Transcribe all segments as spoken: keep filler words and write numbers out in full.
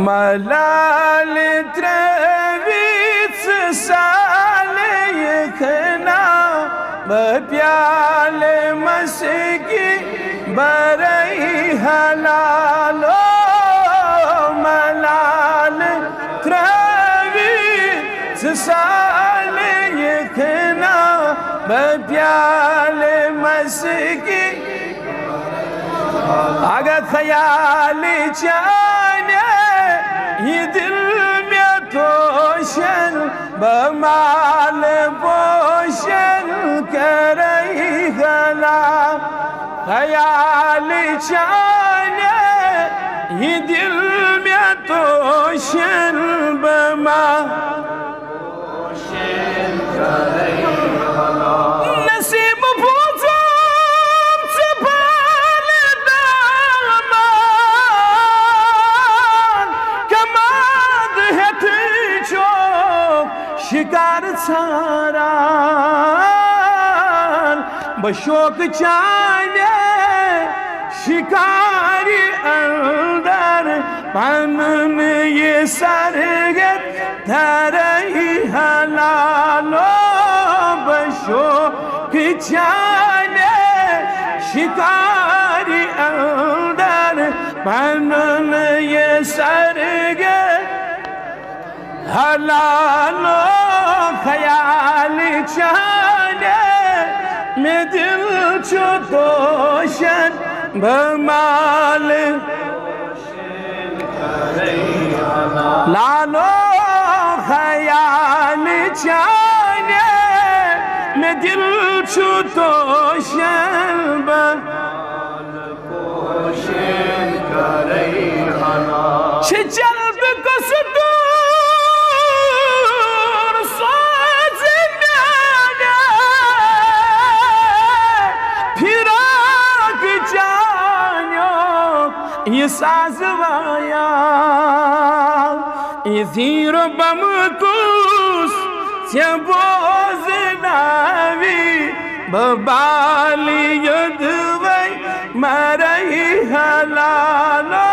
ملال ترٛٲوِتھ سالے خنا، بہٕ پیالہٕ مسکی برے حلالو۔ ملال ترٛٲوِتھ سالے خنا، بہٕ پیالہٕ مسکی۔ اگر خیال چانہِ یہِ دل مےٚ توشن، بہٕ مال پوشن کرے غلا۔ خیال چانہِ یہِ دل مےٚ توشن، بہٕ مال نصیب بوزم ژٕ بال داماد، کماد ہیتھ چوک شکار ژھاران۔ بہٕ شوق چانہِ شکارِ اندر، پنُن یہِ سرگت ترے حلالو۔ بہٕ شوق چانہِ شکارِ اندر، پنُن یہِ سرگت حلالو۔ خیال چانہِ مےٚ دل چھُ توشن، بہٕ مال لالو۔ خیال چانہِ مےٚ دل چھُ توشن، بہٕ چھِ جلد قصدور سوز میانہِ فراق چانیو۔ یہِ ساز وایا، یہِ زیٖرو بم کُس ژےٚ بوزناوی، بہٕ بالہِ یوٚدوَے مرے حلالو۔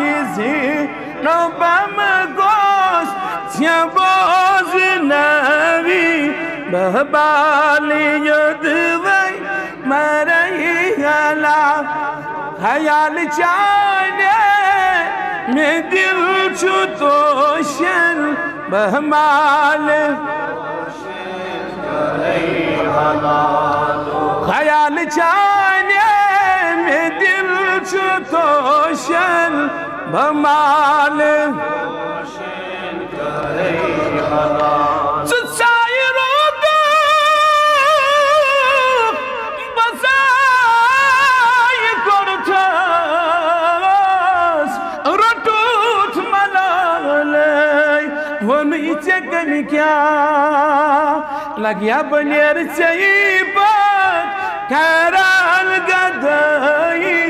یہِ زیٖرو بم گوٚژھ ژےٚ بوزناوی، بہٕ بالہِ یوٚدوَے مرے حلا۔ خیال چانہِ مےٚ دل چھُ توشن، بہٕ مال خیال چانہِ مےٚ دل چھُ توشن، بہٕ مال ژٕ ژایہِ روٗدُکھ، بہٕ ژایہِ کوٚرتھس، روٚٹُتھ ملالے۔ ووٚنُے ژےٚ کٔمۍ کیٛاہ لگیا، بہٕ نیرٕ ژےٚ پتھ کران گدٲیی۔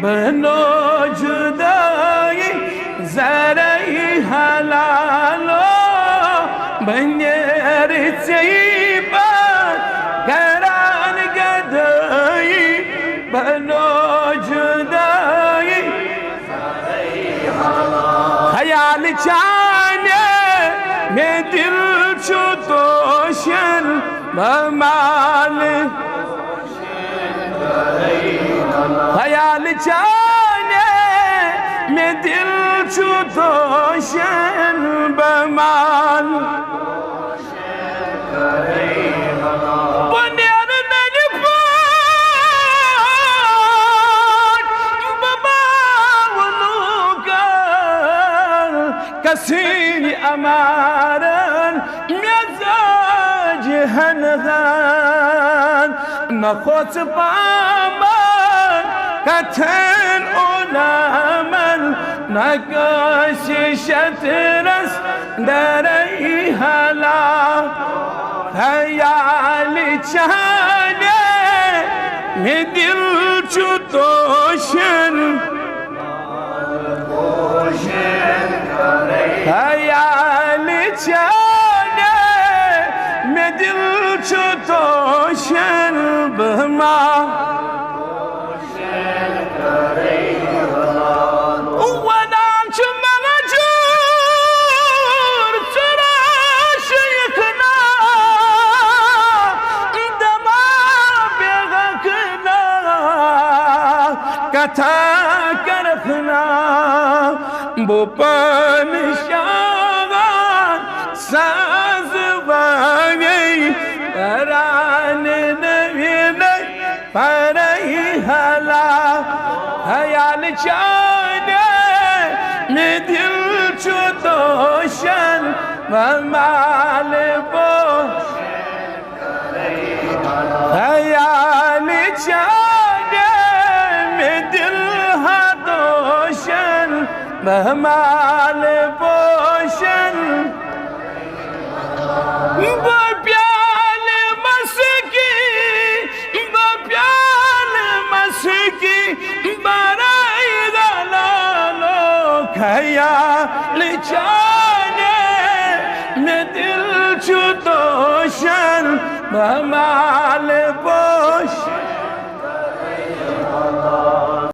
بہٕ نوجدٲیی زرعی حلالو، بہٕ نیرٕ ژےٚ پتھ کران گدٲیی، بہٕ نوجدٲیی۔ خیال چانہِ مےٚ دل چھُ توشن، بہٕ مال خیال چانہِ مےٚ دل چھُ توشن، بہٕ مال بہٕ نیرٕ ننہِ پاٹھ، بہٕ باوٕ لوٗکن کثیٖرِ عمارن، مےٚ زاجہِ ہن ہن۔ نہ کھوژ پامن کتھن علمن، نہ کٲنسہِ شطرس درے حلا۔ خیال چانہِ مےٚ دل چھُ توشن، خیال چانہِ مےٚ دل چھُ توشن، بہٕ ما ونان چھُ مگر تھا کرخنا بو پن شاغان ساز بانے پران نوی نئی پرئی حالا خیال چانے میں دل چو دوشن ممال بو خیال چانے میں دل ہا دوشن مہمال بوشن بہ پیال مسکی بہ پیال مسکی برای دلالو خیال چانے میں دل چو دوشن مہمال بوشن